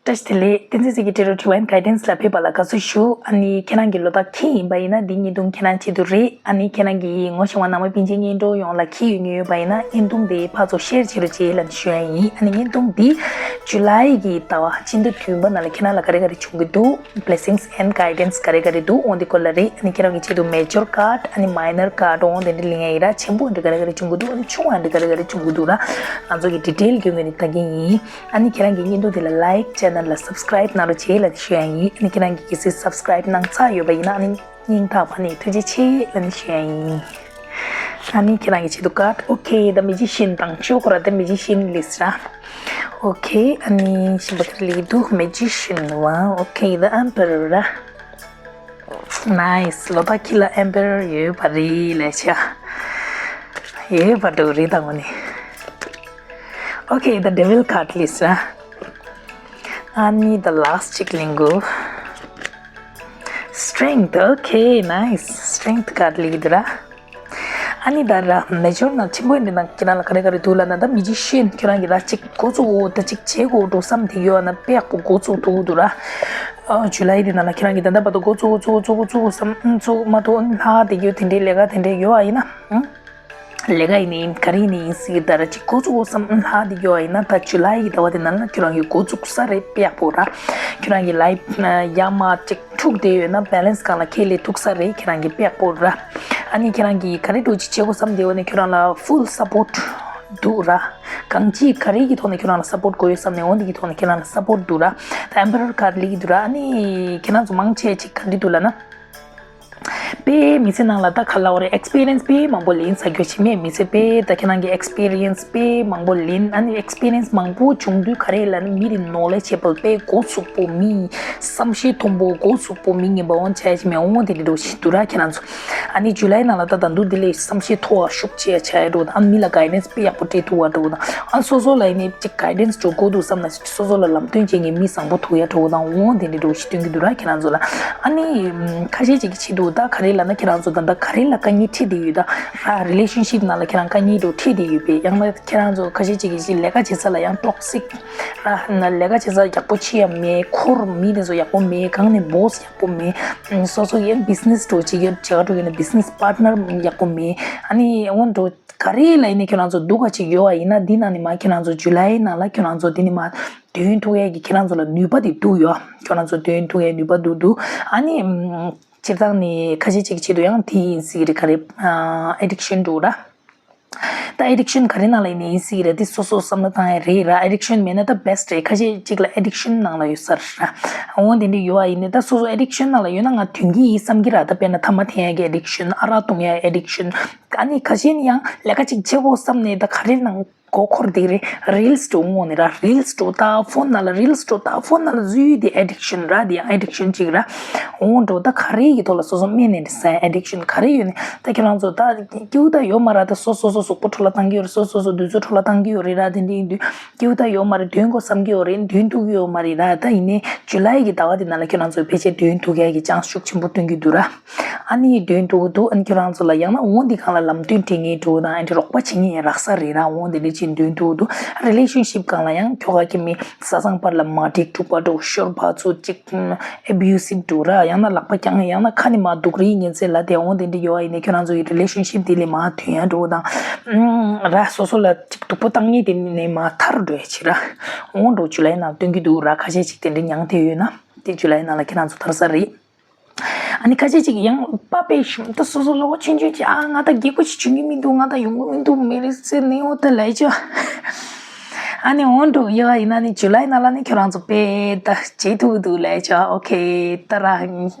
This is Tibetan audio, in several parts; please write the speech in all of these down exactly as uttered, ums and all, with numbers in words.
བཀྲ་ཤིས་བདེ་ལེགས། བསྟན་འཛིན་གཟིགས་ཀྱི་ཊེ་རོ་ཌི་ཝའིན་གྷའི་ཌེན་སི་ལ་ཕེབས་པ་ལ་དགའ་བསུ་ཞུ། ཨ་ནི་ཁྱེད་རང་གི་ལོ་རྟགས་ཁྱི་ཡིན་པ་ཡིན་ན་འདི་བརྙན་ཐུང་ཁྱེད་རང་ཆེད་དུ་རེད། ཨ་ནི་ཁྱེད་རང་གི་ངོ་ཤེས་པ་ནང་མ་སྤུན་མཆེད་གཉེན་གྲོགས་ཡོངས་ལ་ཁྱི་ཡོད་མཁན་ཡོད་པ་ཡིན་ན་བརྙན་ཐུང་དེ་ཕར་ཚུར་ཤེར་བྱེད་རོགས་བྱེད་ལབ་ནས་ཞུ་ཡ་ཡིན། ཨ་ནི་བརྙན་ཐུང་འདི་ཇུ་ལའི་གི་ཟླ་བ་སྤྱི་ཟླ་བདུན་པ་ནང་ལ་ཁྱེད་རང་ལ་ག་རེ་ག་རེ་བྱུང་གི་འདུག Blessings and Guidance ག་རེ་ག་རེ་འདུག་འོ་འདི་སྐོར་ལ་རེད། ཨ་ནི་ཁྱེད་རང་གི་ཆེད་དུ་མེ་ཇར་ཀཱརཌ་ཨ་ནི་མའི་ནར་ཀཱརཌ་འོ་དེ་འདྲ་ལེན་ཡ་ཡིན་ར། ཆེན་པོ་འདི་ག་རེ་ག་རེ་བྱུང་གི་འདུག་ཨ་ནི་ཆུང་བ་འདི་ག་རེ་ག་རེ་བྱུང་གི་འདུག་ར། ང་ཚོ་གི་ཌི་ཊེལ་སྐྱོན་གྱི་ནི་ལྟ་གི་ཡིན། ཨ་ནི་ཁྱེད་རང་གི་བརྙན་ཐུང་དེ་ལ་ལའིཀ་ཅེ་ནལ་ལ་སབ་སི་ཀ་རའིབ་གནང་རོགས་བྱེད་ལབ་ནས་ཞུ་ཡ་ཡིན། ཨ་ནི་ཁྱེད་རང་གི་གལ་སྲིད་སབ་སི་ཀ་རའིབ་གནང་ཚར་ཡོད་པ་ཡིན་ན་ཨ་ནི་སྙིང་ཐག་པ་ནས་ཐུགས་རྗེ་ཆེ་ལབ་ནས་ཞུ་ཡ་ཡིན། ཨ་ནི་ཁྱེད་རང་གི་ཆེད་དུ་ཀཱརཌ། Okay, the magician དང་ཆོ་ཁོ་ར། The magician ལིས་ར། Okay, ཨ་ནི་གཞན་པ་ག་རེ་ལིག་འདུག་མེ་ཇི་ཤན་བ། Okay, the emperor ར། Nice. ལོ་རྟགས་ཁྱི་ལ་ཨེམ་པེ་རར་ཡོད་པ་རེད་ལབ་བྱས། ཡོད་པ་འདྲ་རེད་ད་ངོ་ནས། Okay, the devil card ལིས་ར། ཨ་ནི་the last གཅིག་ལེན་དགོས། Strength. Okay, nice. Strength card ལིག་འདུག་ར། ཨ་ནི་ད་ར་མེ་ཇར་ནང་ཆེན་པོ་འདི་ནང་ཁྱེད་རང་ལ་ག་རེ་ག་རེ་འདུག་ལབ་ན། ད་མེ་ཇི་ཤན་ཁྱེད་རང་གིས་ད་ཅིག་འགོ་བཙུགས་འོ་ད་ཅིག་བྱེད་དགོས་འགྲོ་བསམ་དེ་ཡོད་ན་དཔེ་ཡག་པོ་འགོ་བཙུགས་ཐུབ་འདུག་ར། ཨ་ཇུ་ལའི་འདི་ནང་ལ་ཁྱེད་རང་གིས་ད་ལྟ་བར་དུ་འགོ་བཙུགས་འགོ་བཙུགས་འགོ་བཙུགས་འགོ་བཙུགས་བསམ་འགོ་བཙུགས་མ་ཐུབ་ལྷག་དེ་ཡོད་དེ་འདྲའི་ལས་ཀ་དེ་འདྲའི་ཡོད་ཨ་ཡིན་ན། ལས་ཀ་ཡིན་ནའི་ག་རེ་ཡིན་ནའི་ཡིན་སྲིད་ཀྱི་ད་ར་ཅིག་འགོ་བཙུགས་འགོ་བསམ་ལྷག་དེ་ཡོད་ཨ་ཡིན་ན། ད་ཇུ་ལའི་གི་ཟླ་བ་དེ་ནང་ལ་ཁྱེད་རང་གིས་འགོ་བཙུགས་ས་རེད་དཔེ་ཡག་པོ་ར། ཁྱེད་རང་གི་ལའིཕ་ཡར་མར་ཅིག་འཁྲུག་བསྡད་ཡོད་ན་བེ་ལེན་སི་སྒང་ལ་ཁྱེད་ལས་ཐུག་ས་རེད། ཁྱེད་རང་གི་དཔེ་ཡག་པོ་ར། ཨ་ནི་ཁྱེད་རང་གིས་ག་རེ་འགྲོ་ཅིག་བྱེད་དགོས་བསམ་དེ་འོ་ནས་ཁྱེད་རང་ལ་ཕུལ་སབ་པོར་ཊི་འདུག་ར། གང་ཅི་ག་རེ་གི་ཐོག་ནས་ཁྱེད་རང་ལ་སབ་པོར་ཊི་དགོས་ཡོད་བསམ་ནས་འོ་འདི་གི་ཐོག་ནས་ཁྱེད་རང་ལ་སབ་པོར་ཊི་འདུག་ར། ད་ཨེམ་པེ་རར་ཀཱརཌ་ལིག་འདུག་ར། ཨ་ནི་ཁྱེད་རང་ཚོ་མང་ཆེ་ཅིག་ག་འདྲི་འདུག་ལབ་ན། དཔེ་མི་ཚེ་ནང་ལ་ད་ག་ལབ་དགོས་རེད། ཨེག་སི་པི་རི་ཡན་སི་དཔེ་མང་པོ་ལེན་ཚར་རྒྱུ་ཞིག་མེད། མི་ཚེ་དཔེ་ད་ཁྱེད་རང་གི་ཨེག་སི་པི་རི་ཡན་སི་དཔེ་མང་པོ་ལེན། ཨ་ནི་ཨེག་སི་པི་རི་ཡན་སི་མང་པོ་བྱུང་དུས་ག་རེ་ལབ་ན་མི་རེ་ནོ་ལེ་ཇེ་བལ་དཔེ་འགོ་ཚུགས་པོ་མི་བསམ་ཤེས་མཐོན་པོ་འགོ་ཚུགས་པོ་མི་ངན་པ་འོང་ཆ་ཡ་ཞིག་མེད་འོང་དེ་འདྲ་འགྲོ་ཞིག་འདུག་ར་ཁྱེད་རང་ཚོ། ཨ་ནི་ཇུ་ལའི་ནང་ལ་ད་ད་འདུག་དེ་ལས་བསམ་ཤེས་མཐོ་བ་ཤུགས་ཆེ་ཡ་ཆ་ཡ་འགྲོ་དང་ཨ་མི་ལ་གའི་ཌེན་སི་དཔེ་ཡག་པོ་སྤྲད་ཐུབ་པ་འགྲོ་དང་ཨ་སོ་སོ་ལ་ཡིན་ནའི་ཅིག་གའི་ཌེན་སི་འགྲོ་དགོས་འདུག་བསམ་ན་སོ་སོ་ལ་ལམ་སྟོན་བྱེད་མཁན་མི་བཟང་པོ་ཐུག་ཡ་འགྲོ་དང་འོང་དེ་འདྲ་འགྲོ་ཞིག་སྟོན་གྱི་འདུག་ར་ཁྱེད་རང་ཚོ་ལ། ཨ་ནི་ཁ་ཤས་ཅིག་གི་ཆེད་དུ་ད་ག་རེ་ལབ་ན་ཁྱེད་རང་ཚོ་ད་ལྟ་ག་རེ་ལ་དཀའ་ངལ་འཕྲད་བསྡད་ཡོད་ད་ར། རི་ལེ་ཤན་ཤིབ་ནང་ལ་ཁྱེད་རང་དཀའ་ངལ་འགྲོ་འཕྲད་བསྡད་ཡོད་པས། ཡང་ན་ཁྱེད་རང་ཚོ་ཁ་ཤས་ཅིག་གི་ཅིག་ལས་ཀ་བྱེད་ས་ལ་ཡང་ཊོག་སིག་ར་ན་ལས་ཀ་བྱེད་ས་ཡག་པོ་ཆེ་ཡང་མེད། འཁོར་མི་དེ་ཚོ་ཡག་པོ་མེད། གང་ནས་བོ་སི་ཡག་པོ་མེད། སོ་སོ་ཡང་བི་ཛི་ནེ་སི་འགྲོ་བྱེད་ཀྱི་བྱེད་ག་འགྲོ་ཡོད་ན་བི་ཛི་ནེ་སི་པཱར་ཊི་ནར་ཡག་པོ་མེད། ཨ་ནི་འོ་འགྲོ་ག་རེ་ལ་ཡིན་ནའི་ཁྱོད་རང་ཚོ་སྡུག་ག་ཅིག་ཡོད་པ་ཡིན་ན་འདི་ནང་ནས་མ་ཁྱོད་རང་ཚོ་ཇུ་ལའི་ནང་ལ་ཁྱོད་རང་ཚོ་འདི་ནས་མ་འདོན་ཐུབ་ཡས་ཀྱི་ཁྱེད་རང་ཚོ་ལ་ནུས་པ་དེ་འདུག་ཡོད། ཁྱོད་རང་ཚོ་འདོན་ཐུབ་ཡས་ནུས་པ་འདུག་འདུག་ཨ་ནི་སྤྱིར་བཏང་ནས་ཁ་ཤས་ཅིག་ཆེད་དུ་ཡང་དེ་ཡིན་སྲིད་ཀྱི་རེད། ག་རེ་ཨེ་ཌིག་ཤན་འགྲོ་ར། ད་ཨེ་ཌིག་ཤན་ག་རེ་ནང་ལ་ཡིན་ནའི་ཡིན་སྲིད་ཀྱི་རེད། དེ་སོ་སོ་བསམ་བློ་བཏང་ཡས་རེད་ར། ཨེ་ཌིག་ཤན་མེད་ན་ད་བེ་སི་ཊི་རེད། ཁ་ཤས་ཅིག་ལ་ཨེ་ཌིག་ཤན་ནང་ལ་ཡོད་ས་རེད་ར། འོ་དེ་འདྲ་ཡོད་པ་ཡིན་ནའི་ད་སོ་སོ་ཨེ་ཌིག་ཤན་ནང་ལ་ཡོད་ན་ང་འདོན་གྱི་ཡིན་བསམ་གྱི་ར། ད་དཔེར་ན་ཐ་མག་འཐེན་ཡས་ཀྱི་ཨེ་ཌིག་ཤན། ཨ་རག་བཏུང་ཡས་ཨེ་ཌིག་ཤན། ཨ་ནི་ཁ་ཤས་ནི་ཡང་ལས་ཀ་ཅིག་བྱེད་དགོས་བསམ་ནས་ད་ག་རེ་ནང་མགོ་འཁོར་བསྡད་རེད། རིལ་སི་འགྲོ་འོང་ནི་ར། རིལ་སི་འགྲོ་ད་ཕོན་ནང་ལ་རིལ་སི་འགྲོ་ད་ཕོན་ནང་ལ་འཛུལ་ཡོད་དེ་ཨེ་ཌིག་ཤན་ར། དེ་ཡང་ཨེ་ཌིག་ཤན་ཅིག་ར། འོང་འགྲོ་ད་ག་རེ་ཡི་ཐོག་ལ་སོ་སོ་སྨན་ནས་ཟ་ཨེ་ཌིག་ཤན་ག་རེ་ཡོད་ནི་ད་ཁྱེད་རང་ཚོ་ད་སྐྱིད་པོ་ད་ཡོད་མ་ར། ད་སོ་སོ་སོ་གཟུགས་པོ་འཕྲོ་བརླག་བཏང་གི་ཡོད་རེད། སོ་སོ་སོ་དུས་ཚོད་འཕྲོ་བརླག་བཏང་གི་ཡོད་རེད་ར། དེ་འདྲ་ཡིན་དུས་སྐྱིད་པོ་ད་ཡོད་མ་རེད། འདོན་དགོས་བསམ་གི་ཡོད་རེད། འདོན་ཐུབ་ཀྱི་ཡོད་མ་རེད་ར། ད་ཡིན་ནའི་ཇུ་ལའི་གི་ཟླ་བ་དེ་ནང་ལ་ཁྱེད་རང་ཚོ་ཕལ་ཆེར་འདོན་ཐུབ་ཡ་གི་ཅན་སི་ཤུགས་ཆེན་པོ་སྟོན་གྱི་འདུག་ར། ཨ་ནི་འདོན་ཐུབ་ཀྱི་འདུག་ཨ་ནི་ཁྱོད་རང་ཚོ་ལ་ཡང་ན་འོང་འདི་སྒང་ལ་ལམ་སྟོན་སྤྲད་མཁན་འགྲོ་དང་ཨ་ནི་རོགས་པ་བྱེད་མཁན་རག་ས་རེད་ར། འོང་འདི་འདྲ་ཅིག་འདོན་ཐུབ་ཀྱི་འདུག་རི་ལེ་ཤན་ཤིབ་སྒང་ལ་ཡང་ཁྱོ་ག་གི་མི་བཟའ་ཚང་བར་ལ་མ་འགྲིག་འཁྲུག་པ་འགྲོ་ཤོར་བ་ཚོ་ཅིག་ཨེ་བྷིའུ་སིབ་འགྲོ་ར། ཡང་ན་ལག་པ་བརྐྱངས་ཡང་ན་ཁ་ནས་མ་སྡུག་རིགས་ངན་ཚད་ལ་དེ་འོང་འདི་འདྲ་ཡོད་ཨ་ཡིན་ནའི་ཁྱོད་རང་ཚོ་ཡི་རི་ལེ་ཤན་ཤིབ་དེ་ལས་མ་ཐོན་ཡ་འགྲོ་དང་ར། སོ་སོ་ལ་ཅིག་སྡུག་པོ་བཏང་མཁན་དེ་ནས་མ་ཐར་འགྲོ་ཡ་ཆེ་ར། འོང་འགྲོ་ཇུ་ལའི་ནང་སྟོན་གྱི་འདུག་ར། ཁ་ཤས་ཅིག་དེ་འདྲ་མྱངས་བསྡད་ཡོད་ན་དེ་ཇུ་ལའི་ནང་ལ་ཁྱེད་རང་ཚོ་ཐར་ས་རེད། ཨ་ནི་ཁ་ཤས་ཅིག་ཡང་པ་པའི་ཞུམ་ད་སོ་སོ་ལོ་ཆུང་ཆུང་ཅིག་ཨ་ང་ད་རྒྱལ་པོ་ཞིག་བྱུང་གི་མི་འདུག་ང་ད་ཡོང་གི་མི་འདུག་མེ་རི་སི་ནེ་འོ་ད་ལས་ཅོ། ཨ་ནི་འོང་འགྲོ་ཡོད་ཡིན་ན་ནི་ཇུ་ལའི་ནང་ལ་ནི་ཁྱོད་རང་ཚོ་དཔེ་ད་བྱེད་ཐུབ་འདུག་ལས་ཅོ། ཨོ་ཁེ་ད་ར་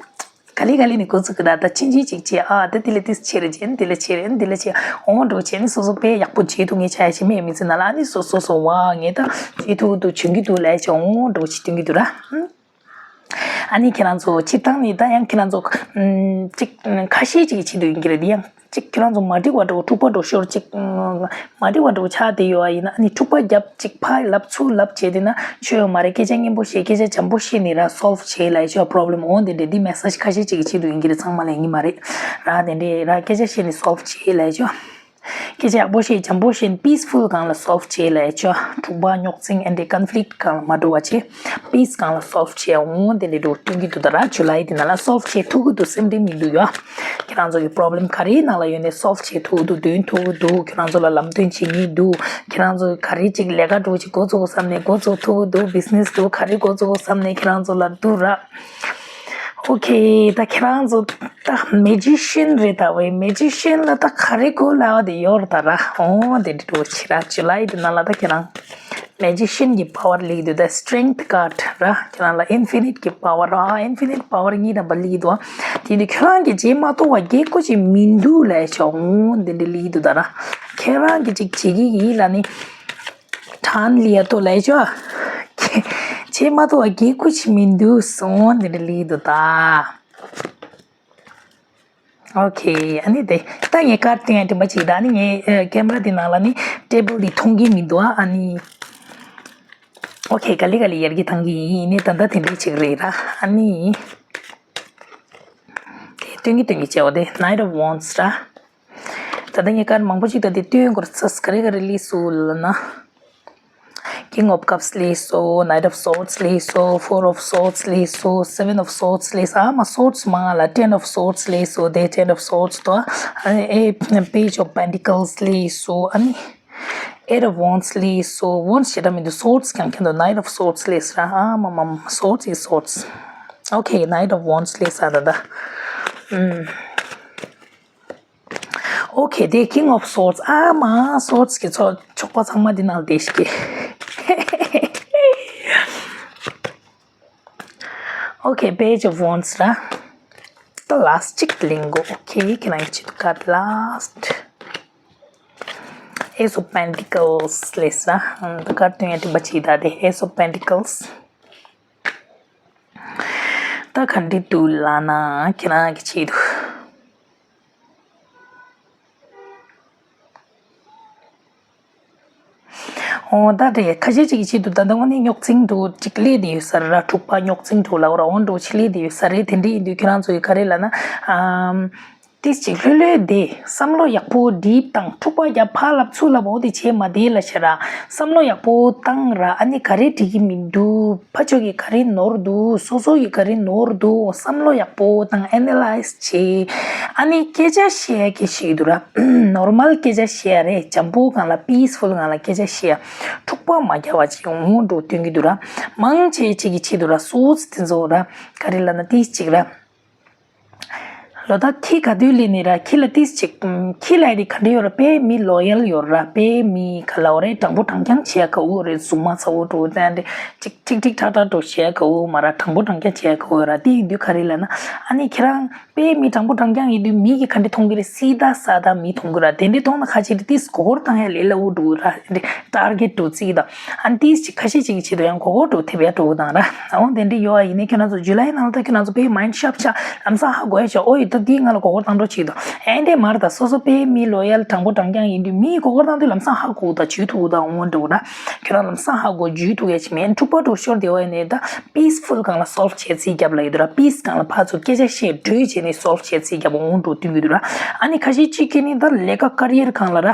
ག་ལེ་ག་ལེ་ནི་འགོ་ཚུགས་གི་ད་ད་ཆུང་ཆུང་ཅིག་བྱེད་ཨ་ད་དེ་ལས་དེ་བྱེད་རེ་བྱེད་དེ་ལས་བྱེད་རེ་དེ་ལས་བྱེད་འོང་འགྲོ་བྱེད་ནི་སོ་སོ་དཔེ་ཡག་པོ་བྱེད་ཐུབ་ངེས་ཆ་ཡ་ཞིག་མེད་མི་ཚེ་ནང་ལ་ཨ་ནི་སོ་སོ་སོ་བ་ངེས་ད་བྱེད་ཐུབ་འདུག་བྱུང་གི་འདུག་ལས་ཅོ་འོང་འགྲོ་བྱེད་ཐུབ་ཀྱི་འདུག་ར། ཨ་ནི་ཁྱེད་རང་ཚོ་སྤྱིར་བཏང་ནི་ད་ཡང་ཁྱེད་རང་ཚོ་ཨམ་ཅིག་ཁ་ཤས་ཅིག་གི་ཆེད་དུ་ཡིན་གྱི་རེད། དེ་ཡང་ཅིག་ཁྱེད་རང་ཚོ་མ་འགྲིག་པ་འགྲོ་འཁྲུག་པ་འགྲོ་ཤོར་ཅིག་མ་འགྲིག་པ་འགྲོ་ཆགས་བསྡད་ཡོད་ཨ་ཡིན་ན་ཨ་ནི་འཁྲུག་པ་བརྒྱབ་ཅིག་ཕར་ལབ་ཚུར་ལབ་བྱས་བསྡད་ན་ཆོ་ཡོད་མ་རེད། སྐད་ཆ་སྙན་པོ་བཤད་སྐད་ཆ་འཇམ་པོ་བཤད་ནི་ར་སོལ་བ་བྱེད་ལ་ཡ་ཆོ་པོ་རོབ་ལེམ་འོང་དེ་འདྲ་འདི་མེ་སེ་ཇི་ཁ་ཤས་ཅིག་གི་ཆེད་དུ་ཡིན་གྱི་རེད། ཚང་མ་ལ་ཡིན་གྱི་མ་རེད་ར། དེ་འདྲའི་ར་སྐད་ཆ་བཤད་ནི་སོལ་བ་བྱེད་ལ་ཡ་ཆོ། སྐད་ཆ་ཡག་པོ་བཤད། འཇམ་པོ་བཤད། པིས་ཕུལ་སྒང་ལ་སོལབ་བྱེད་ལབ་ཡ་ཆོ། འཁྲུག་པ་རྙོག་འཛིང་ཨེ་འདྲ་ཀོན་ཕི་ལིཀ་སྒང་ལ་མ་འགྲོ་བ་བྱེད། པིས་སྒང་ལ་སོལབ་བྱེད་འོང་དེ་འདྲ་འགྲོ་སྟོན་གྱི་འདུག་ད་ར་ཇུ་ལའི་དེ་ནང་ལ་སོལབ་བྱེད་ཐུབ་ཀྱི་འདུག་སེམས་ཁྲལ་མི་འདུག་ཡ། ཁྱེད་རང་ཚོ་གི་པོ་རོབ་ལེམ་ག་རེ་ནང་ལ་ཡོད་ནའི་སོལབ་བྱེད་ཐུབ་ཀྱི་འདུག་འདོན་ཐུབ་ཀྱི་འདུག་ཁྱེད་རང་ཚོ་ལ་ལམ་སྟོན་བྱེད་ཀྱི་འདུག་ཁྱེད་རང་ཚོ་ག་རེ་ཅིག་ལས་ཀ་འགྲོ་ཅིག་འགོ་བཙུགས་བསམ་ནའི་འགོ་བཙུགས་ཐུབ་ཀྱི་འདུག་བི་ཛི་ནེ་སི་འདུག་ག་རེ་འགོ་བཙུགས་བསམ་ནའི་ཁྱེད་རང་ཚོ་ལ་འདུག་ར། ཨོ་ཁེ། ད་ཁྱེད་རང་ཚོ་ད་མེ་ཇི་ཤན་རེད། ད་བའི་མེ་ཇི་ཤན་ལ་ད་ག་རེ་དགོས་ལབ་པ་དེ་ཡོད་རེད་ད་ར། ཨོ་དེ་འདྲ་འགྲོ་ཕྱི་ར་ཇུ་ལའི་དེ་ནང་ལ་ད་ཁྱེད་རང་མེ་ཇི་ཤན་གྱི་པ་ཝར་སླེབས་འདུག་ད་སི་ཊེ་རེང་ཐི་ཀར་ཌི་ར། ཁྱེད་རང་ལ་ཨིན་ཕི་ནིཊ་གྱི་པ་ཝར་ར། ཨིན་ཕི་ནིཊ་པ་ཝར་གཉིས་ཐམ་པ་སླེབས་འདུག་དེ་འདི་ཁྱེད་རང་གིས་བྱེད་མ་ཐུབ་པ་རྒྱལ་ཁོ་ཅིག་མི་འདུག་ལབ་ཆོག་ཨོ་དེ་འདྲ་སླེབས་འདུག་ད་ར། ཁྱེད་རང་གིས་ཅིག་བྱེད་ཀྱི་ཡིན་ལབ་ནི། ཁྲན་ལི་ཡ་ཏོ་ལབ་ཆོག་བྱེད་མ་ཐུབ་པ་རྒྱལ་ཁོ་ཅིག་མི་འདུག་ཨོ་དེ་འདྲ་སླེབས་འདུག་ད། ཨོ་ཁེ། ཨ་ནི་དེ་ད་ངས་ཀར་སྟོན་ཡ་དྲན་པ་ཅིག་ད་ནི་ངས་ཨ་ཀེམ་ར་དེ་ནང་ལ་ནི་ཊེ་བལ་དེ་མཐོང་གི་མི་འདུག་ཨ་ནི། ཨོ་ཁེ། ག་ལེ་ག་ལེ་ཡར་རྒྱས་བཏང་གི་ཡིན། ཨ་ནི་ད་ལྟ་དེ་འདྲས་ཅིག་རེད་ར། ཨ་ནི་དེ་སྟོན་གི་སྟོན་གི་བྱས་པ་དེ་Knight of Wands ར། ད་ལྟ་ངས་ཀར་མང་པོ་ཅིག་ད་དེ་སྟོན་དགོས་ར། ཚ་ག་རེ་ག་རེ་སླེབས་སོང་ལབ་ན། King of Cups སླེབས་སོང་། Knight of Swords སླེབས་སོང་། Four of Swords སླེབས་སོང་། Seven of Swords སླེབས་སོང་། ཨ་མ་སོར་ཌི་མང་ལ་Ten of Swords སླེབས་སོང་། དེ་Ten of Swords དོ། ཨ་ཨེ་Page of Pentacles སླེབས་སོང་། ཨ་ནི་Eight of Wands སླེབས་སོང་། Wands ཞེ་དྲག་མི་འདུག་སོར་ཌི་ཡང་ཁྱོད་ཚོ་Knight of Swords སླེབས་སོང་ར། ཨ་མ་མ་མ་སོར་ཌི་ཨི་སོར་ཌི། ཨོ་ཁེ། Knight of Wands སླེབས་སོང་ད་ད། ཨུམ། ཨོ་ཁེ། དེ་King of Swords ཨ་མ་སོར་ཌི་གི་ཚོ་ཆོག་པ་ཚང་མ་འདི་ནང་བསྡད་ཤིག་གི། ཨོ་ཁེ། Page of Wands ར། ད་ལ་སི་ཊི་གཅིག་ལེན་དགོས། ཨོ་ཁེ། ཁྱེད་རང་གི་ཆེད་དུ་ཀར་ལ་སི་ཊི། Ace of Pentacles སླེབས་སོང་། ད་ཀར་སྟོན་ཡ་དྲན་པ་བྱེད་ད་དེ་Ace of Pentacles ད་ག་འདྲ་འདུག་ལབ་ན་ཁྱེད་རང་གི་ཆེད་དུ། ཨོ་ད་དེ་ཁ་ཤས་ཅིག་གི་ཆེད་དུ་ད་ལྟ་དངོས་གནས་རྙོག་འཛིང་འདུག་ཅིག་སླེབས་བསྡད་ཡོད་ས་རེད་ར། འཁྲུག་པ་རྙོག་འཛིང་འདུག་ལབ་ར། འོ་འདྲ་ཅིག་སླེབས་བསྡད་ཡོད་ས་རེད། དེ་འདྲ་ཡིན་དུས་ཁྱེད་རང་ཚོ་ཡི་ག་རེ་ལབ་ན་ཨམ། ཏིས་ཅིག་ལྷོད་ལྷོད་བསྡད། བསམ་བློ་ཡག་པོ་འགྲིབ་དང་འཁྲུག་པ་རྒྱབ་ཕར་ལབ་ཚུར་ལབ་འོ་དེ་བྱས་མ་བསྡད་ལབ་ཤག་ར། བསམ་བློ་ཡག་པོ་བཏང་ར། ཨ་ནི་ག་རེ་འགྲིག་གི་མི་འདུག་ཕར་ཕྱོགས་ཀྱི་ག་རེ་ནོར་འདུག་སོ་སོ་ཡི་ག་རེ་ནོར་འདུག་བསམ་བློ་ཡག་པོ་བཏང་ཨེ་ན་ལའི་ཛི་བྱེད། ཨ་ནི་སྐད་ཆ་བཤད་ཡ་གི་ཞིག་འདུག་ར། ནོར་མལ་སྐད་ཆ་བཤད་ཡ་རེད། འཇམ་པོ་སྒང་ལ་པིས་ཕུལ་སྒང་ལ་སྐད་ཆ་བཤད་ཡ། འཁྲུག་པ་མ་རྒྱག་པ་ཅིག་འོང་འགྲོ་སྟོན་གྱི་འདུག་ར། མང་ཆེ་ཅིག་གི་ཆེད་དུ་ར་སོ་སོ་དེ་ཚོ་ར་ག་རེ་ལབ་ན་ཏིས་ཅིག་ར། ལོ་ད་ཁྱི་ག་དུས་སླེབས་ནས་ར་ཁྱི་ལ་ཏིས་ཅིག་ཁྱི་ལ་ཡི་ག་འདྲ་ཡོད་ར། དཔེ་མི་ལོ་ཡལ་ཡོད་ར། དཔེ་མི་ག་ལབ་རེད། དྲང་པོ་དྲང་རྐྱང་བྱེད་ཡ་དགའ་བོ་རེད། གཟུགས་མ་ཚ་བོ་འགྲོ་དེ་འདྲ་ཅིག་ཁྲིག་ཁྲིག་ཁྲག་ཁྲག་འགྲོ་བྱེད་ཡ་དགའ་བོ་མ་ར། དྲང་པོ་དྲང་རྐྱང་བྱེད་ཡ་དགའ་བོ་ར། དེ་ཡིན་དུས་ག་རེ་ལབ་ན་ཨ་ནི་ཁྱེད་རང་དཔེ་མི་དྲང་པོ་དྲང་རྐྱང་ཡིན་དུས་མི་གི་ག་འདྲ་མཐོང་གི་རེད། སི་ད་ས་ད་མི་མཐོང་གི་ར། དེ་འདྲ་མཐོང་ན་ཁ་ཅིག་ཏིས་མགོ་སྐོར་བཏང་ཡ་ལས་སླ་བོ་འགྲོ་ར། ཊར་གེ་ཊི་འགྲོ་རྩིས་དང་། ཨ་ནི་ཏིས་ཅིག་ཁ་ཤས་ཅིག་གི་ཆེད་དུ་ཡང་མགོ་སྐོར་འགྲོ་ཐེབས་ཡ་འགྲོ་གི་དང་ར། འོ་དེ་འདྲ་ཡོད་ཨ། ཡིན་ནའི་ཁྱོད་རང་ཚོ་ཇུ་ལའི་ནང་ལ་ད་ཁྱོད་རང་ཚོ་དཔེ་མའིན་ཌི་ཤར་ཕ་ཤར་ལམ་སང་ཧ་གོ་ཡ་ཆོག་ཨོ་ཡི་ད་འདི་ང་ལ་མགོ་སྐོར་བཏང་འགྲོ་ཆེད་དུ་ཨེ་འདྲ་མ་རེད། ད་སོ་སོ་དཔེ་མི་ལོ་ཡལ་དྲང་པོ་དྲང་རྐྱང་ཡིན་དུས་མིའི་མགོ་སྐོར་བཏང་དུས་ལམ་སང་ཧ་གོ་ད་འཇུས་ཐུབ་ད་འོ་འདྲ་ར། ཁྱོད་རང་ལམ་སང་ཧ་གོ་འཇུས་ཐུབ་ཡ་ཅིག་མེད། འཁྲུག་པ་འགྲོ་ཤོར་བསྡད་པ་ཡིན་ནའི་ད་པིས་ཕུལ་སྒང་ལ་སོལབ་བྱེད་རྩིས་རྒྱབ་ལ་ཡོད་ད་ར། པིས་སྒང་ལ་ཕར་ཚུར་སྐད་ཆ་བཤད་གྲོས་བྱས་ནས་སོལབ་བྱེད་རྩིས་རྒྱབ་འོ་འགྲོ་སྟོན་གྱི་འདུག་ར། ཨ་ནི་ཁ་ཤས་ཅིག་གིས་ནི་ད་ལས་ཀ་ཀ་རི་ཡར་སྒང་ལ་ར།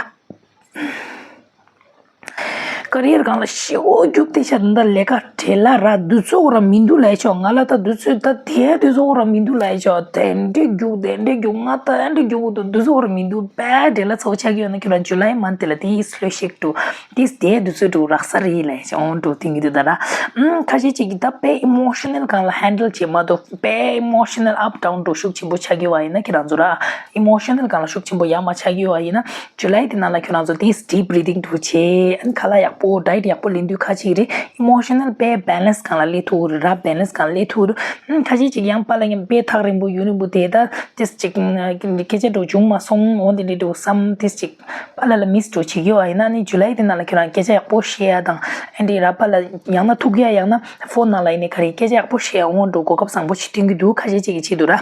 ཀ་རི་ཡར་སྒང་ལ་ཞེ་པོ་རྒྱུགས་ཏེ་ཤ་ད་ལས་ཀ་བྲེལ་ལ་ར་དུས་ཚོད་འགོར་མི་འདུག་ལབ་ཆོག་ང་ལ་ད་དུས་ཚོད་ད་དེ་དུས་ཚོད་འགོར་མི་འདུག་ལབ་ཆོག་དེ་འདྲས་རྒྱུགས་དེ་འདྲས་རྒྱུགས་ང་ད་ཨེ་འདྲས་རྒྱུགས་འདུག་དུས་ཚོད་འགོར་མི་འདུག་དཔེ་བྲེལ་ལ་ཚ་བོ་ཆགས་ཀྱི་ཡོད་ན་ཁྱོད་རང་ཇུ་ལའི་མན་ཐི་ལ་དེ་ཡིས་ལྷོད་ཤིག་འགྲོ། དེས་དེ་དུས་ཚོད་འགྲོ་རག་ས་རེད་ལབ་ཆོག་འོང་འགྲོ་དེ་གི་དུས་ད་ར། ཨུམ་ཁ་ཤས་ཅིག་གིས་ད་དཔེ་ཨི་མོ་ཤ་ནལ་སྒང་ལ་ཧན་ཌལ་བྱེད་མ་ཐུབ། དཔེ་ཨི་མོ་ཤ་ནལ་ཨབ་ཌའུན་འགྲོ་ཤུགས་ཆེན་པོ་ཆགས་ཀྱི་ཡོད་པ་ཡིན་ན་ཁྱེད་རང་ཚོ་ར། ཨི་མོ་ཤ་ནལ་སྒང་ལ་ཤུགས་ཆེན་པོ་ཡ་མ་ཆགས་ཀྱི་ཡོད་པ་ཡིན་ན། ཇུ་ལའི་དེ་ནང་ལ་ཁྱོད་རང་ཚོ་ཏིས་ཌིབ་བྷི་རི་ཐིང་འགྲོ་བྱེད། ཨ་ནི་ཁ་ལག་ཡག་པོ་ཌའེ་ཊི་ཡག་པོ་ལེན་དུས་ཁ་ཅིག་རེད། ཨི་མོ་ཤ་ནལ་དཔེ་བེ་ལེན་སི་སྒང་ལ་སླེབས་ཐུབ་རེད་ར། བེ་ལེན་སི་སྒང་ལ་སླེབས་ཐུབ་རེད། ཨ་ནི་ཁ་ཅིག་ཅིག་ཡང་པཱ་ལགས་ངས་དཔེ་ཐག་རིང་པོ་ཡོད་རིང་པོ་དེ་ད་ཏིས་ཅིག་སྐད་ཆ་འགྲོ་བྱུང་མ་སོང་འོ་དེ་འདྲ་འགྲོ་བསམ་ཏིས་ཅིག་པཱ་ལགས་ལ་མིས་འགྲོ་བྱེད་ཀྱི་ཡོད་པ་ཡིན་ན་ཨ་ནི་ཇུ་ལའི་དེ་ནང་ལ་ཁྱོད་རང་སྐད་ཆ་ཡག་པོ་བཤད་ཡ་དང་ཨ་འདྲ་ར། པཱ་ལགས་ཡང་ན་ཐུག་ཡ་ཡང་ན་ཕོན་ནང་ལ་ཡིན་ནའི་ག་རེ་སྐད་ཆ་ཡག་པོ་བཤད་ཡ་འོང་འགྲོ་གོ་སྐབས་བཟང་པོ་ཞིག་སྟོན་གྱི་འདུག་ཁ་ཤས་ཅིག་གི་ཆེད་དུ་ར།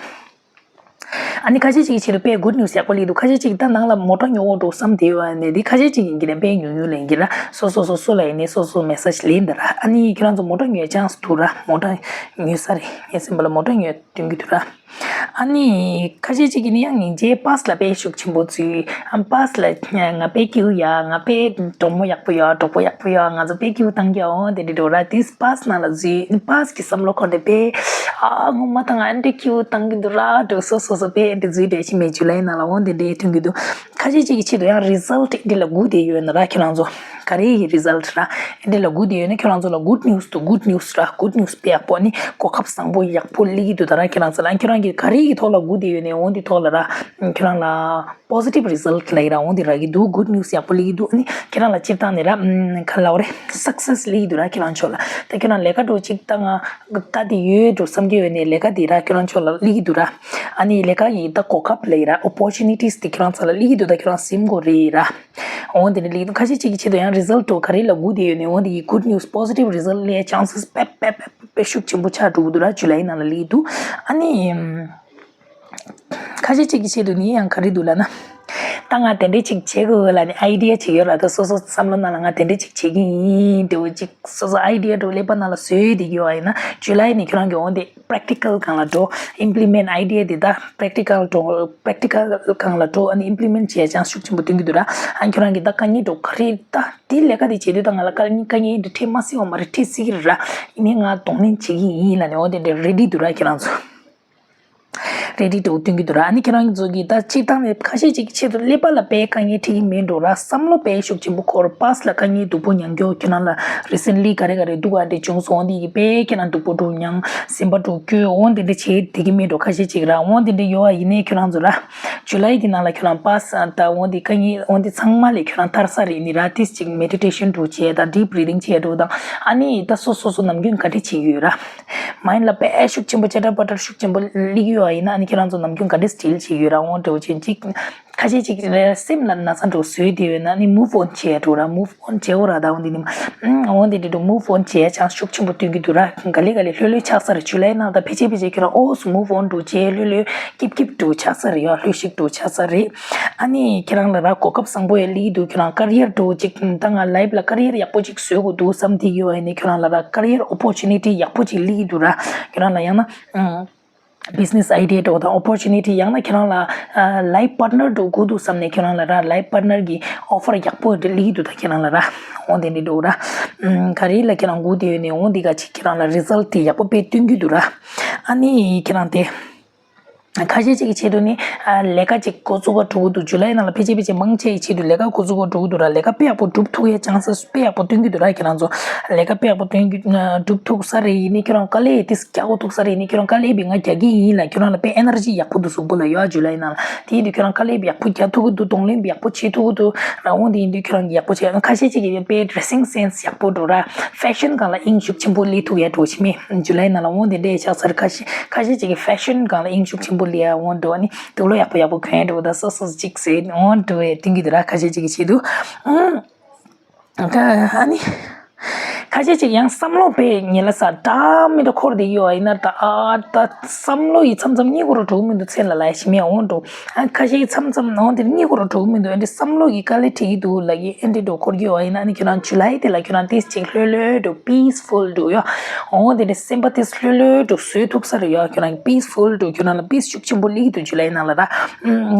ཨ་ནི་ཁ་ཤས་ཅིག་གི་ཆེད་དུ་དཔེ་good news ཡག་པོ་སླེབས་འདུག་ཁ་ཤས་ཅིག་ད་ནང་ལ་མོ་ཊ་ཉོ་འོ་འགྲོ་བསམ་བསྡད་ཡོད་ནས། འདི་ཁ་ཤས་ཅིག་ཡིན་གྱི་རེད། དཔེ་ཉུང་ཉུང་ལ་ཡིན་གྱི་ར། སོ་སོ་སོ་སོ་ལ་ཡིན་ནས་སོ་སོ་message ལེན་འདི་ར། ཨ་ནི་ཁྱེད་རང་ཚོ་མོ་ཊ་ཉོ་chance འདུག་ར། མོ་ཊ་ཉོ་ས་རེད། ངའི་སེམས་པ་ལ་མོ་ཊ་ཉོ་སྟོན་གྱི་འདུག་ར། ཨ་ནི་ཁ་ཤས་ཅིག་གིས་ནི་ཡང་སྙིང་རྗེ་པཱས་ལ་དཔེ་ཤུགས་ཆེན་པོ་བརྩི། ཨ་པཱས་ལ་ང་དཔེ་སྐྱིད་པོ་ཡ། ང་དཔེ་གྲོགས་མོ་ཡག་པོ་ཡ། གྲོགས་པོ་ཡག་པོ་ཡ། ང་ཚོ་དཔེ་སྐྱིད་པོ་བཏང་གི་ཡ། འོ་དེ་འདྲ་འགྲོ་ར། དེས་པཱས་ནང་ལ་བརྩི། པཱས་ཀྱི་བསམ་བློ་འཁོར་ཏེ་དཔེ། ཨ་ངོ་མ་དང་ཨ་འདྲ་སྐྱིད་པོ་བཏང་གི་འདུག་ར་འགྲོ། སོ་སོ་སོ་དཔེ་ཨ་འདྲ་བརྩི་བསྡད་ཤི་མེད། ཇུ་ལའི་ནང་ལ་འོ་དེ་འདྲ་ཐོན་གྱི་འདུག་ཁ་ཤས་ཅིག་གི་ཆེད་དུ་ཡང་result ཨ་འདྲ་ལ་སྒུག་བསྡད་ཡོད་ན་ར། ཁྱེད་རང་ཚོ་ག་རེ་ཡི་result ར་ཨ་འདྲ་ལ་སྒུག་བསྡད་ཡོད་ན། ཁྱེད་རང་ཚོ་ལ་good news འདུག good news ར། good news དཔེ་ཡག་པོ། ཨ་ནི་གོ་སྐབས་བཟང་པོ་ཡག་པོ་སླེབས་ཀྱི་འདུག་ད་ར་ཁྱེད་རང་ཚོ་ལ། ཁྱེད་རང་གིས་ག་རེ་ཡི་ཐོག་ལ་སྒུག་བསྡད་ཡོད་ནས་འོ་འདི་ཐོག་ལ་ར་ཁྱེད་རང་ལ་positive result ལ་ཡི་ར་འོ་འདི་རག་གི་འདུག good news ཡག་པོ་སླེབས་ཀྱི་འདུག་ཨ་ནི་ཁྱེད་རང་ལ་སྤྱིར་བཏང་ནས་ར་ཨམ་ག་ལབ་རེད། success སླེབས་ཀྱི་འདུག་ར། ཁྱེད་རང་ཕྱོགས་ལ་ད་ཁྱེད་རང་ལས་ཀ་འགྲོ་ཅིག་ད་ང་ད་དེ་ཡོད་འགྲོ་བསམ་གྱི་ཡོད་ནས་ལས་ཀ་དེ་ར་ཁྱེད་རང་ཕྱོགས་ལ་སླེབས་ཀྱི་འདུག་ར། ཨ་ནི་ལས་ཀ་ཡི་ད་གོ་སྐབས་ལ་ཡི་ར་opportunities དེ་ཁྱེད་རང་ཚོ་ལ་སླེབས་ཀྱི་འདུག་ད་ཁྱེད་རང་སེམས་ཁོ་རེ་ཡི་ར། འོ་དེ་འདྲ་སླེབས་ཀྱི་འདུག་ཁ་ཤས་ཅིག་གི་ཆེད་དུ་ཡང་result འགྲོ་ག་རེ་ལ་སྒུག་བསྡད་ཡོད་ནས་འོ་དེ་ཡི་good news positive result སླེབས་chances དཔེ་དཔེ་དཔེ་དཔེ་ཤུགས་ཆེན་པོ་ཆགས་འགྲོ་གི་འདུག་ར། ཇུ་ལའི་ནང་ལ་སླེབས་ཀྱི་འདུག་ཨ་ནི་ཁ་ཤས་ཅིག་གི་ཆེད་དུ་ནི་ཡང་ག་རེ་འདུག་ལབ་ན། ད་ང་དེ་འདྲ་ཅིག་བྱེད་དགོས་ལབ་ནས་idea ཅིག་ཡོད་ར། ད་སོ་སོ་བསམ་བློ་ནང་ལ་ང་དེ་འདྲ་ཅིག་བྱེད་ཀྱི་ཡིན་འདྲ་བོ་ཅིག་སོ་སོ་idea འདྲ་བོ་ཀླད་པ་ནང་ལ་བཟོས་བསྡད་ཀྱི་ཡོད་པ་ཡིན་ན། ཇུ་ལའི་ནས་ཁྱོད་རང་གི་འོ་དེ་practical སྒང་ལ་འགྲོ། implement idea དེ་ད་practical འགྲོ། practical སྒང་ལ་འགྲོ། ཨ་ནི་implement བྱེད་ཡ་chance ཤུགས་ཆེན་པོ་སྟོན་གྱི་འདུག་ར། ཨ་ཁྱོད་རང་གི་ད་དཀའ་ངལ་འགྲོ་ག་རེ། ད་དེ་ལས་ཀ་དེ་བྱེད་དུས་ད་ང་ལ་དཀའ་ངལ་དཀའ་ངལ་འདི་འཕྲད་མ་སྲིད་པ་མ་རེད། འཕྲད་སྲིད་ཀྱི་རེད་ར། ཡིན་ནའི་ང་གདོང་ལེན་བྱེད་ཀྱི་ཡིན་ལབ་ནས་འོ་དེ་འདྲ་ready འདུག་ར་ཁྱེད་རང་ཚོ། ready འདྲ་བོ་སྟོན་གྱི་འདུག་ར། ཨ་ནི་ཁྱེད་རང་ཚོ་གིས་ད་སྤྱིར་བཏང་ནས་ཁ་ཤས་ཅིག་གི་ཆེད་དུ་ཀླད་པ་ལ་དཔེ་དཀའ་ངལ་འཕྲད་ཀྱི་མེད་འགྲོ་ར། བསམ་བློ་དཔེ་ཤུགས་ཆེན་པོ་འཁོར། པཱས་ལ་དཀའ་ངལ་སྡུག་པོ་མྱངས་ཀྱོག་ཁྱེད་རང་ལ་recently ག་རེ་ག་རེ་སྡུག་པ་འདྲ་བྱུང་སོང་། འོ་འདི་གི་དཔེ་ཁྱེད་རང་སྡུག་པོ་འདྲ་མྱངས། སེམས་པ་འདྲ་སྐྱོ། འོ་འདི་འདྲ་བྱེད་བསྡད་ཀྱི་མེད་འགྲོ་ཁ་ཤས་ཅིག་ར། འོ་འདི་འདྲ་ཡོད་པ་ཡིན་ནའི་ཁྱེད་རང་ཚོ་ར། ཇུ་ལའི་དེ་ནང་ལ་ཁྱོད་རང་པཱས་ད་འོ་འདི་དཀའ་ངལ་འོ་འདི་ཚང་མ་ལས་ཁྱོད་རང་ཐར་ས་རེད། ནི་ར་ཏིས་ཅིག་meditation འདྲ་བོ་བྱས་དང་deep breathing བྱས་འདྲ་བོ་དང་། ཨ་ནི་ད་སོ་སོ་སོ་ནམ་རྒྱུན་ག་འདྲ་བྱེད་ཀྱི་ཡོད་ར། mind ལ་དཔེ་ཤུགས་ཆེན་པོ་ཅ་ཏྲ་པ་ཏྲ་ཤུགས་ཆེན་པོ་སླེབས་ཀྱི་ཡོད་པ་ཡིན་ན། ཨ་ནི་ཁྱེད་རང་ཚོ་ནམ་རྒྱུན་ག་འདྲ་deal བྱེད་ཀྱི་ཡོད་ར། འོ་འདྲ་བོ་བྱས་ཅིག་ཁ་ཤས་ཅིག་རེ་སེམས་ལ་ན་ཚ་འདྲ་བོ་བཟོས་བསྡད་ཡོད་ན། ཨ་ནི་move on བྱས་འགྲོ་ར། move on བྱེད་འོ་ར། ད་འོ་འདི་ནི་འོ་འདི་འདྲ་འདྲ་move on བྱས་chance ཤུགས་ཆེན་པོ་སྟོན་གྱི་འདུག་ར། ག་ལེ་ག་ལེ་ལྷོད་ལྷོད་ཆགས་ས་རེད། ཇུ་ལའི་ནང་ད་ཕལ་ཆེར་ཕལ་ཆེར་ཁྱོད་རང་ཨོ་སུ་move on འདྲ་བོ་བྱས་ལྷོད་ལྷོད་སྐྱིབ་སྐྱིབ་འདྲ་བོ་ཆགས་ས་རེད། ཡ་ལྷོད་ཤིག་འདྲ་བོ་ཆགས་ས་རེད། ཨ་ནི་ཁྱེད་རང་ལ་ར་གོ་སྐབས་བཟང་པོ་ཡ་སླེབས་ཀྱི་འདུག་ཁྱོད་རང་career འདྲ་བོ་ཅིག་ད་ང་life ལ་career ཡག་པོ་ཅིག་བཟོ་དགོས་འདུག་བསམ་བསྡད་ཡོད་པ་ཡིན་ནའི་ཁྱོད་རང་ལ་ར་career opportunity ཡག་པོ་ཅིག་སླེབས་ཀྱི་འདུག་ར། ཁྱོད་རང་ལ་ཡང་ན་ཨང་། business idea འདྲ་བོ་དང་opportunity ཡང་ན་ཁྱེད་རང་ལ་ཨ་life partner འདྲ་བོ་དགོས་འདུག་བསམ་ནས་ཁྱེད་རང་ལ་ར་life partner གི་offer ཡག་པོ་འདྲ་སླེབས་ཀྱི་འདུག་ད་ཁྱེད་རང་ལ་ར་འོ་དེ་འདྲ་འདྲ་བོ་ར། ཨམ་ག་རེ་ལ་ཁྱེད་རང་སྒུག་བསྡད་ཡོད་ནས་འོ་འདི་ག་ཅིག་ཁྱེད་རང་ལ་result དེ་ཡག་པོ་དཔེ་སྟོན་གྱི་འདུག་ར། ཨ་ནི་ཁྱེད་རང་དེ་ཁ་ཤས་ཅིག་གི་ཆེད་དུ་ནི་ཨ་ལས་ཀ་ཅིག་འགོ་བཙུགས་པ་འགྲོ་གི་འདུག་ཇུ་ལའི་ནང་ལ་ཕལ་ཆེར་ཕལ་ཆེར་མང་ཆེ་ཡི་ཆེད་དུ་ལས་ཀ་འགོ་བཙུགས་པ་འགྲོ་གི་འདུག་ར། ལས་ཀ་དཔེ་ཡག་པོ་སྒྲུབ་ཐུབ་ཡ་chances དཔེ་ཡག་པོ་སྟོན་གྱི་འདུག་ར། ཁྱེད་རང་ཚོ་ལས་ཀ་དཔེ་ཡག་པོ་སྟོན་གྱི་སྒྲུབ་ཐུབ་ས་རེད། ཡིན་ནའི་ཁྱོད་རང་དཀའ་ལས་ཏིས་རྒྱག་དགོས་ཐུག་ས་རེད། ཡིན་ནའི་ཁྱོད་རང་དཀའ་ལས་བི་ང་རྒྱག་གི་ཡིན་ལ་ཁྱོད་རང་ལ་དཔེ་energy ཡག་པོ་འདུག་གཟུགས་པོ་ལ་ཡོད་ཇུ་ལའི་ནང་ལ། དེ་ཡིན་དུས་ཁྱོད་རང་དཀའ་ལས་བི་ཡག་པོ་རྒྱག་ཐུབ་ཀྱི་འདུག་གདོང་ལེན་བི་ཡག་པོ་བྱེད་ཐུབ་ཀྱི་འདུག་ར། འོ་དེ་ཡིན་དུས་ཁྱོད་རང་གི་ཡག་པོ་བྱེད། ཁ་ཤས་ཅིག་གིས་དཔེ་dressing sense ཡག་པོ་འགྲོ་ར། fashion སྒང་ལ་དབྱིངས་ཤུགས་ཆེན་པོ་སླེབས་ཐུབ་ཡ་འགྲོ་ཞིག་མེད་ཇུ་ལའི་ནང་ལ། འོ་དེ་འདྲས་ཆགས་ས་རེད། ཁ་ཤས་ཁ་ཤས་ཅིག་གིས་fashion སྒང་ལ་དབྱིངས་ཤུགས་ཆེན་པོ་སླེབས་ཡ་འོ་འགྲོ། ཨ་ནི་དུག་ལོག་ཡག་པོ་ཡག་པོ་གོན་ཡ་འགྲོ་ད་སོ་སོ་ཅིག་ཟེར་འོ་འགྲོ་བས་སྟོན་གྱི་འདུག་ར། ཁ་ཤས་ཅིག་གི་ཆེད་དུ། ཨ་ནི། ཁ་ཤས་ཅིག་ཡང་བསམ་བློ་དཔེ་ཉེ་ལ་ས་འདྲ་མི་འདྲ་འཁོར་བསྡད་ཡོད་པ་ཡིན་ན་ད་ཨ་ད་བསམ་བློ་ཡི་མཚམས་མཚམས་གཉིད་ཁུག་འགྲོ་གི་མི་འདུག་མཚན་ལ་ལབ་ཤི་མེད་འོང་འགྲོ། ཨ་ཁ་ཤས་ཀྱི་མཚམས་མཚམས་འོང་དེ་གཉིད་ཁུག་འགྲོ་གི་མི་འདུག་ཨ་འདྲ་བསམ་བློ་གི་དཀའ་ལས་འཕྲད་ཀྱི་འདུག་ལབ་ཀྱི་ཨ་འདྲ་འགྲོ་འཁོར་གྱི་ཡོད་པ་ཡིན་ན་ཨ་ནི་ཁྱོད་རང་ཇུ་ལའི་དེ་ལ་ཁྱོད་རང་ཏིས་ཅིག་ལྷོད་ལྷོད་འགྲོ་peaceful འགྲོ་ཡོད། འོང་དེ་འདྲ་སེམས་པ་ཏིས་ལྷོད་ལྷོད་འགྲོ་བཟོད་ཐུབ་ས་རེད་ཡོད། ཁྱོད་རང་peaceful འགྲོ་ཁྱོད་རང་ལ་peace ཤུགས་ཆེན་པོ་སླེབས་ཀྱི་འདུག་ཇུ་ལའི་ནང་ལ་ར།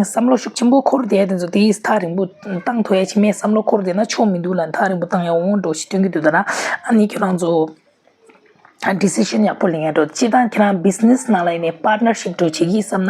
བསམ་བློ་ཤུགས་ཆེན་པོ་འཁོར་བསྡད་དེ་ཚོ་ཏིས་ཐག་རིང་པོ་བཏང་ཐུབ་ཡ་ཅིག་མེད། བསམ་བློ་འཁོར་བསྡད་ན་ཆོ་མི་འདུག་ལ་ཐག་རིང་པོ་བཏང་ཡ་འོང་འགྲོ་ཞིག་སྟོན་གྱི་འདུག་ད་ར། ཨ་ནི་ཁྱོད་རང་ཚོ་decision ཡག་པོ་ལེན་ཡ་འགྲོ། སྤྱིར་བཏང་ཁྱེད་རང་business ནང་ལ་ཡིན་ནའི་partnership འགྲོ་བྱེད་ཀྱི་བསམ་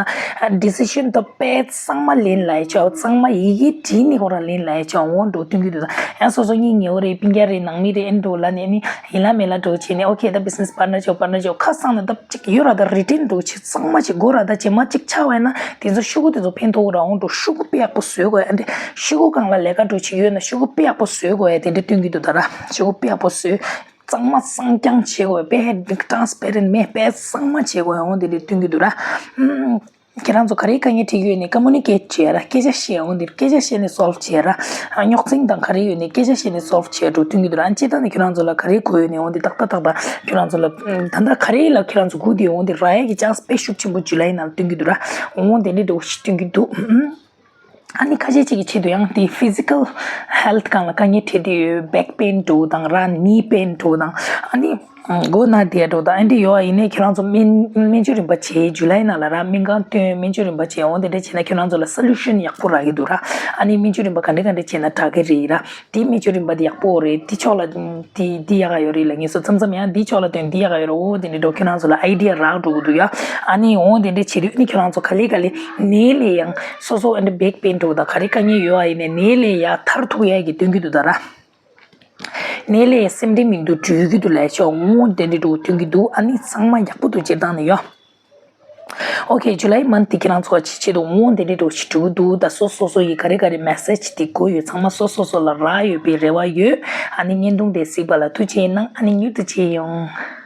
ན་decision དང་དཔེ་གཙང་མ་ལེན་ལ་ཡ་ཆོག་གཙང་མ་ཡི་གེ་བྲིས་ནས་ཁོ་རང་ལེན་ལ་ཡ་ཆོག་འོང་འགྲོ་སྟོན་གྱི་འདུག་ད་ཡང་སོ་སོ་གཉིས་ཉེ་བོ་རེད་སྤུན་ཀྱག་རེད་ནང་མི་རེད་ཨེ་འགྲོ་ལ་ནས་ནི་ཡིན་ལ་མེད་ལ་འགྲོ་བྱས་ནས་okay ད་business partner ཆོག partner ཆོག་ཁ་སང་ནས་ད་ཅིག་ཡོད་ར། ད་written འགྲོ་བྱེད་གཙང་མ་ཅིག་དགོས་ར། ད་རྗེས་མ་ཅིག་ཆགས་པ་ཡིན་ན་དེ་ཚོ་ཤོག་གུ་དེ་ཚོ་ཕན་ཐོགས་ར་འོང་འགྲོ། ཤོག་གུ་དཔེ་ཡག་པོ་བཟོས་དགོས་ཨ་འདྲ། ཤོག་གུ་སྒང་ལ་ལས་ཀ་འགྲོ་བྱེད་ཡོད་ན་ཤོག་གུ་དཔེ་ཡག་པོ་བཟོས་དགོས་ཨ་དེ་འདྲ་སྟོན་གྱི་འདུག་ད་ར། ཤོག་གུ་དཔེ་ཡག་པོ་བཟོས། གཙང་མ་གཙང་རྐྱང་བྱེད་དགོས་དཔེ་transparent མེད་དཔེ་གཙང་མ་བྱེད་དགོས་འོང་དེ་འདྲ་སྟོན་གྱི་འདུག་ར། ཨམ། ཁྱེད་རང་ཚོ་ག་རེ་དཀའ་ངལ་འཕྲད་ཀྱི་ཡོད་ནས་ཀ་མུ་ནི་ཀེཊ་བྱེད་ར། སྐད་ཆ་བཤད། འོ་འདིར་སྐད་ཆ་བཤད་ནས་སོལབ་བྱེད་ར། རྙོག་འཛིང་དང་ག་རེ་ཡོད་ནས་སྐད་ཆ་བཤད་ནས་སོལབ་བྱེད་འགྲོ་སྟོན་གྱི་འདུག་ར། ཨ་ནི་སྤྱིར་བཏང་ནས་ཁྱོད་རང་ཚོ་ལ་ག་རེ་དགོས་ཡོད་ནས་འོ་འདི་ཏག་ཏག་ཏག་ཏག་ཁྱོད་རང་ཚོ་ལ་ད་ལྟ་ག་རེ་ལ་ཁྱོད་རང་ཚོ་སྒུག་བསྡད་ཡོད། འོ་འདི་རག་ཡས་ཀྱི་ཅན་སི་དཔེ་ཤུགས་ཆེན་པོ་ཇུ་ལའི་ནང་ལ་སྟོན་གྱི་འདུག་ར། འོ་འདི་འདྲ་འདྲ་བོ་ཞིག་སྟོན་གྱི་འདུག་ཨ་ནི་ཁ་ཤས་ཅིག་གི་ཆེད་དུ་ཡང་དེ་ཕི་ཟི་ཀལ་ཧེལ་ཐི་སྒང་ལ་དཀའ་ངལ་འཕྲད་དེ་ཡོད། བེག་པེན་འདྲ་བོ་དང་ར། ནི་པེན་འདྲ་བོ་དང་། ཨ་ནི་མགོ་ན་བསྡད་འདྲ་བོ་དང་། ཨ་འདི་ཡོད་པ་ཡིན་ནའི་ཁྱེད་རང་ཚོ་སྨན་སྨན་བཅོས་རིམ་པ་བྱེད། ཇུ་ལའི་ནང་ལ་ར་སྨན་ཁང་བསྟེན། སྨན་བཅོས་རིམ་པ་བྱེད། འོ་དེ་འདྲ་བྱས་ན་ཁྱེད་རང་ཚོ་ལ་སོ་ལུ་ཤན་ཡག་པོ་རག་གི་འདུག་ར། ཨ་ནི་སྨན་བཅོས་རིམ་པ་ག་འདྲ་ག་འདྲ་བྱས་ན་དྲག་གི་རེད་ར། དེ་སྨན་བཅོས་རིམ་པ་དེ་ཡག་པོ་རེད། དེ་ཕྱོགས་ལ་དེ་དེ་ཡག་ག་ཡོད་རེད་ལབ་མཁན་ཚོ་མཚམས་མཚམས་ཡང་དེ་ཕྱོགས་ལ་དོན་དེ་ཡག་ག་ཡོད་རེད། འོ་དེ་འདྲ་འདྲ་བོ་ཁྱེད་རང་ཚོ་ལ་ཨའི་ཌི་ཡ་རག་འགྲོ་གི་འདུག་ཡ། ཨ་ནི་འོ་དེ་འདྲ་བྱེད་དུས་ཨ་ནི་ཁྱེད་རང་ཚོ་ག་ལེ་ག་ལེ་ནད་ལས་ཡང་སོ་སོ་ཨ་འདྲ་བེག་པེན་འདྲ་བོ་དང་ག་རེ་དཀའ་ངལ་ཡོད་པ་ཡིན་ནའི་ནད་ལས་ཡར་ཐར་ཐུབ་ཡ་གི་སྟོན་གྱི་འདུག་ད་ར། ནད་ལས་སེམས་ཁྲལ་མི་འདུག་འགྲོ་གི་འདུག་ལབ་ཤོག་འོ་དེ་འདྲ་འདྲ་བོ་སྟོན་གྱི་འདུག་ཨ་ནི་ཚང་མ་ཡག་པོ་འདུག་སྤྱིར་བཏང་ནས་ཡ། ཨོ་ཁེ། ཇུ་ལའི་མན་ཐི་དེ་ཁྱེད་རང་ཚོ་ཆེད་ཆེད་དུ་འོང་དེ་འདྲའི་འགྲོ་ཞིག་འགྲོ་གི་འདུག་ད་སོ་སོ་སོ་ཡི་ག་རེ་ག་རེ་མེ་སེ་ཇི་དེ་དགོས་ཡོད་ཚང་མ་སོ་སོ་སོ་ལ་རག་ཡོད་པའི་རེ་བ་ཡོད། ཨ་ནི་བརྙན་ཐུང་དེ་གཟིགས་པ་ལ་ཐུགས་རྗེ་གནང་། ཨ་ནི་མྱུར་དུ་མཇལ་ཡོང་།